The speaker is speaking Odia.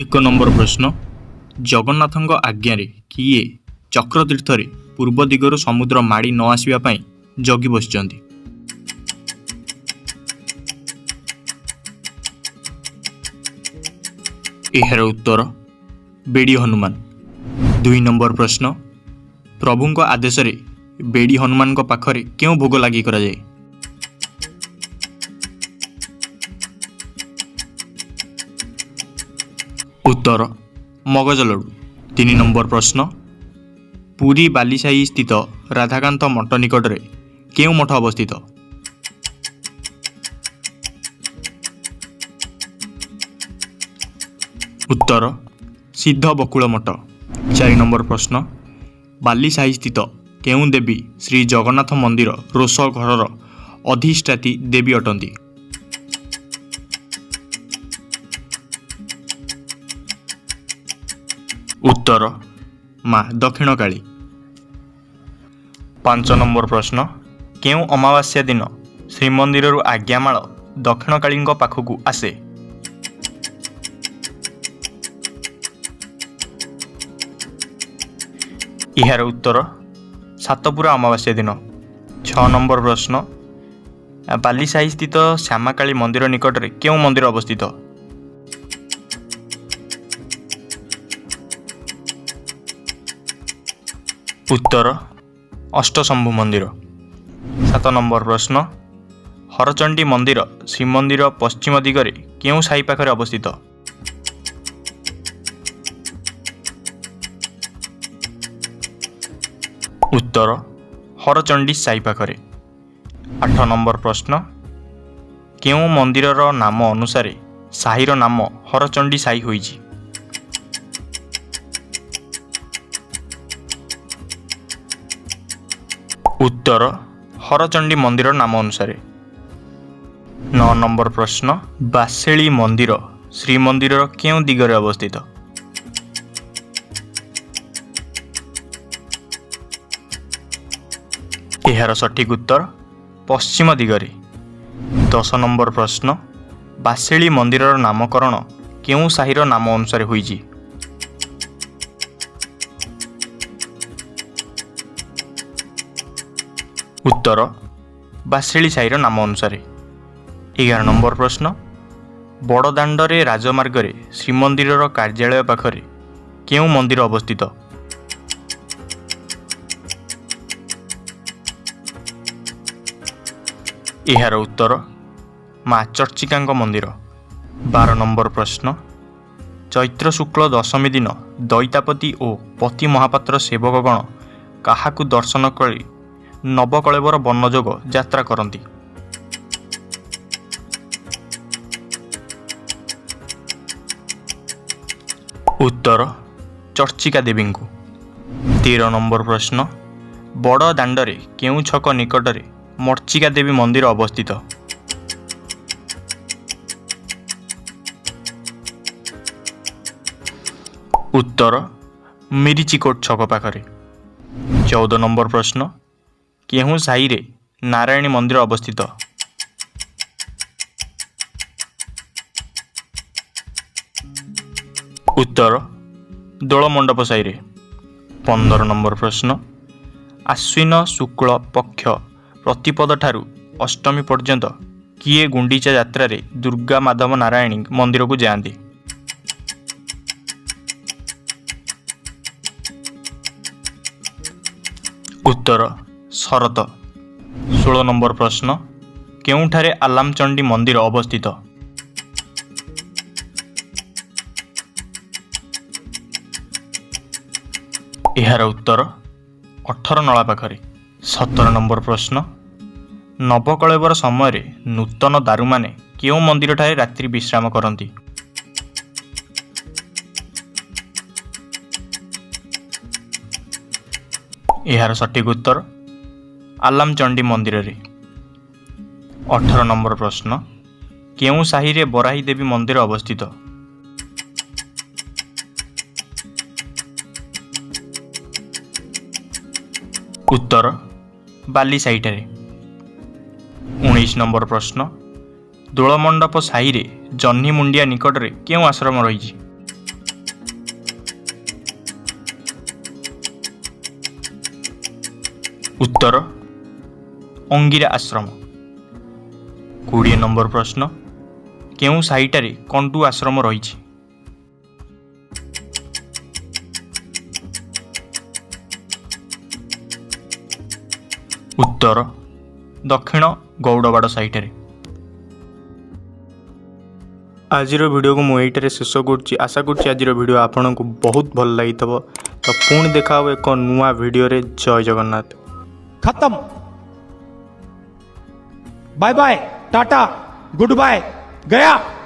1 ନମ୍ବର ପ୍ରଶ୍ନ, ଜଗନ୍ନାଥଙ୍କ ଆଜ୍ଞାରେ କିଏ ଚକ୍ରତୀର୍ଥରେ ପୂର୍ବ ଦିଗରୁ ସମୁଦ୍ର ମାଡ଼ି ନ ଆସିବା ପାଇଁ ଜଗି ବସିଛନ୍ତି? ଏହାର ଉତ୍ତର ବେଡ଼ି ହନୁମାନ। 2 ନମ୍ବର ପ୍ରଶ୍ନ, ପ୍ରଭୁଙ୍କ ଆଦେଶରେ ବେଡ଼ି ହନୁମାନଙ୍କ ପାଖରେ କେଉଁ ଭୋଗ ଲାଗି କରାଯାଏ? ଉତ୍ତର ମଗଜ ଲଡ଼ୁ। 3 ନମ୍ବର ପ୍ରଶ୍ନ, ପୁରୀ ବାଲିସାହି ସ୍ଥିତ ରାଧାକାନ୍ତ ମଠ ନିକଟରେ କେଉଁ ମଠ ଅବସ୍ଥିତ? ଉତ୍ତର ସିଦ୍ଧ ବକୁଳ ମଠ। 4 ନମ୍ବର ପ୍ରଶ୍ନ, ବାଲିସାହି ସ୍ଥିତ କେଉଁ ଦେବୀ ଶ୍ରୀ ଜଗନ୍ନାଥ ମନ୍ଦିର ରୋଷ ଘରର ଅଧିଷ୍ଠାତ୍ରୀ ଦେବୀ ଅଟନ୍ତି? ଉତ୍ତର ମା ଦକ୍ଷିଣକାଳୀ। 5 ନମ୍ବର ପ୍ରଶ୍ନ, କେଉଁ ଅମାବାସ୍ୟା ଦିନ ଶ୍ରୀମନ୍ଦିରରୁ ଆଜ୍ଞାମାଳ ଦକ୍ଷିଣକାଳୀଙ୍କ ପାଖକୁ ଆସେ? ଏହାର ଉତ୍ତର ସାତପୁରା ଅମାବାସ୍ୟା ଦିନ। 6 ନମ୍ବର ପ୍ରଶ୍ନ, ବାଲିସାହି ସ୍ଥିତ ଶ୍ୟାମାକାଳୀ ମନ୍ଦିର ନିକଟରେ କେଉଁ ମନ୍ଦିର ଅବସ୍ଥିତ? ଉତ୍ତର ଅଷ୍ଟଶମ୍ଭୁ ମନ୍ଦିର। 7 ନମ୍ବର ପ୍ରଶ୍ନ, ହରଚଣ୍ଡୀ ମନ୍ଦିର ଶ୍ରୀମନ୍ଦିର ପଶ୍ଚିମ ଦିଗରେ କେଉଁ ସାହି ପାଖରେ ଅବସ୍ଥିତ? ଉତ୍ତର ହରଚଣ୍ଡୀ ସାହି ପାଖରେ। 8 ନମ୍ବର ପ୍ରଶ୍ନ, କେଉଁ ମନ୍ଦିରର ନାମ ଅନୁସାରେ ସାହିର ନାମ ହରଚଣ୍ଡୀ ସାହି ହୋଇଛି? ଉତ୍ତର ହରଚଣ୍ଡୀ ମନ୍ଦିର ନାମ ଅନୁସାରେ। 9 ନମ୍ବର ପ୍ରଶ୍ନ, ବାସେଳି ମନ୍ଦିର ଶ୍ରୀମନ୍ଦିରର କେଉଁ ଦିଗରେ ଅବସ୍ଥିତ? ଏହାର ସଠିକ୍ ଉତ୍ତର ପଶ୍ଚିମ ଦିଗରେ। 10 ନମ୍ବର ପ୍ରଶ୍ନ, ବାସେଳି ମନ୍ଦିରର ନାମକରଣ କେଉଁ ସାହିର ନାମ ଅନୁସାରେ ହୋଇଛି? ଉତ୍ତର ବାସେଳି ସାହିର ନାମ ଅନୁସାରେ। 11 ନମ୍ବର ପ୍ରଶ୍ନ, ବଡ଼ଦାଣ୍ଡରେ ରାଜମାର୍ଗରେ ଶ୍ରୀମନ୍ଦିରର କାର୍ଯ୍ୟାଳୟ ପାଖରେ କେଉଁ ମନ୍ଦିର ଅବସ୍ଥିତ? ଏହାର ଉତ୍ତର ମା ଚର୍ଚ୍ଚିକାଙ୍କ ମନ୍ଦିର। 12 ନମ୍ବର ପ୍ରଶ୍ନ, ଚୈତ୍ର ଶୁକ୍ଳ ଦଶମୀ ଦିନ ଦଇତାପତି ଓ ପତି ମହାପାତ୍ର ସେବକଗଣ କାହାକୁ ଦର୍ଶନ କରି ନବକଳେବର ବର୍ଣ୍ଣଯୋଗ ଯାତ୍ରା କରନ୍ତି? ଉତ୍ତର ଚର୍ଚ୍ଚିକା ଦେବୀଙ୍କୁ। 13 ନମ୍ବର ପ୍ରଶ୍ନ, ବଡ଼ ଦାଣ୍ଡରେ କେଉଁ ଛକ ନିକଟରେ ମର୍ଚ୍ଚିକା ଦେବୀ ମନ୍ଦିର ଅବସ୍ଥିତ? ଉତ୍ତର ମିରିଚିକୋଟ ଛକ ପାଖରେ। 14 ନମ୍ବର ପ୍ରଶ୍ନ, କେଉଁ ସାହିରେ ନାରାୟଣୀ ମନ୍ଦିର ଅବସ୍ଥିତ? ଉତ୍ତର ଦୋଳମଣ୍ଡପ ସାହିରେ। 15 ନମ୍ବର ପ୍ରଶ୍ନ, ଆଶ୍ୱିନ ଶୁକ୍ଳ ପକ୍ଷ ପ୍ରତିପଦ ଠାରୁ ଅଷ୍ଟମୀ ପର୍ଯ୍ୟନ୍ତ କିଏ ଗୁଣ୍ଡିଚା ଯାତ୍ରାରେ ଦୁର୍ଗା ମାଧବ ନାରାୟଣୀ ମନ୍ଦିରକୁ ଯାଆନ୍ତି? ଉତ୍ତର ଶରତ। 16 ନମ୍ବର ପ୍ରଶ୍ନ, କେଉଁଠାରେ ଆଲାମଚଣ୍ଡୀ ମନ୍ଦିର ଅବସ୍ଥିତ? ଏହାର ଉତ୍ତର ଅଠରନଳା ପାଖରେ। 17 ନମ୍ବର ପ୍ରଶ୍ନ, ନବକଳେବର ସମୟରେ ନୂତନ ଦାରୁମାନେ କେଉଁ ମନ୍ଦିରଠାରେ ରାତ୍ରି ବିଶ୍ରାମ କରନ୍ତି? ଏହାର ସଠିକ୍ ଉତ୍ତର ଆଲାମଚଣ୍ଡୀ ମନ୍ଦିରରେ। 18 ନମ୍ବର ପ୍ରଶ୍ନ, କେଉଁ ସାହିରେ ବରାହୀ ଦେବୀ ମନ୍ଦିର ଅବସ୍ଥିତ? ଉତ୍ତର ବାଲିସାହିଠାରେ। 19 ନମ୍ବର ପ୍ରଶ୍ନ, ଦୋଳମଣ୍ଡପ ସାହିରେ ଜହ୍ନିମୁଣ୍ଡିଆ ନିକଟରେ କେଉଁ ଆଶ୍ରମ ରହିଛି? ଉତ୍ତର ଅଙ୍ଗିରା ଆଶ୍ରମ। 20 ନମ୍ବର ପ୍ରଶ୍ନ, କେଉଁ ସାହିଠାରେ କଣ୍ଡୁ ଆଶ୍ରମ ରହିଛି? ଉତ୍ତର ଦକ୍ଷିଣ ଗୌଡ଼ବାଡ଼ ସାହିଠାରେ। ଆଜିର ଭିଡ଼ିଓକୁ ମୁଁ ଏଇଠାରେ ଶେଷ କରୁଛି। ଆଶା କରୁଛି ଆଜିର ଭିଡ଼ିଓ ଆପଣଙ୍କୁ ବହୁତ ଭଲ ଲାଗିଥିବ। ତ ପୁଣି ଦେଖା ହେବ ଏକ ନୂଆ ଭିଡ଼ିଓରେ। ଜୟ ଜଗନ୍ନାଥ। खत्म। Bye bye, tata, good bye, गया।